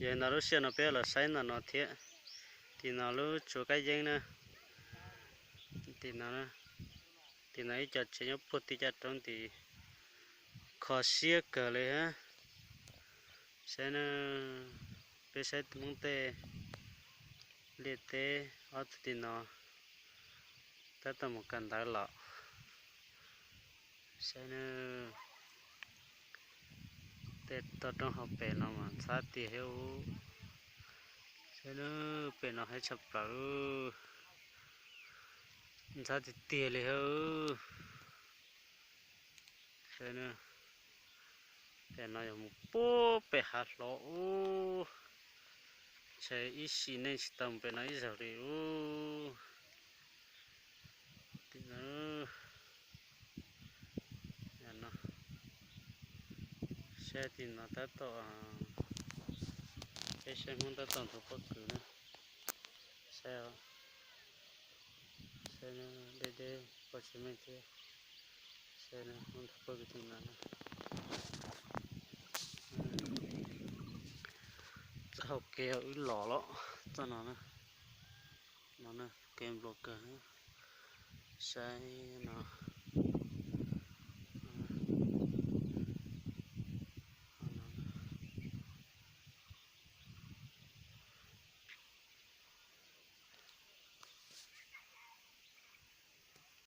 Yog no lub sij hawm no peb los saib ntawm no thiab, tim no lub tsuas kab yeeb na, tim no, tim no ib co tsev nyob puag tim caj roob tid, kho siab kawg li hab. Saib na, peb saib Hmoob tej liaj teb ob tug tim no tab tom mus kawm ntawv los. Saib na, tej toj roob hauv pem no mas ntxhab tiag thiab. Saib na, pem no haib tshaj plaws, ntxhab tiag tiag li hab. Saib na, pem no yog mus puag pem hav hlo ub, ntshe ib sim neej tsis tau mus pem no ib zaug li ub. Tim no, saib tim no tab tom, peb saib Hmoob tab tom nthuav pob kws na. Saib, saib deb deb pob tsuas meej thiab. Saib Hmoob nthuav pob kws tim no na. Txoj hau kev wb los los txoj no na, no na, kev nplo kawg. Saib no,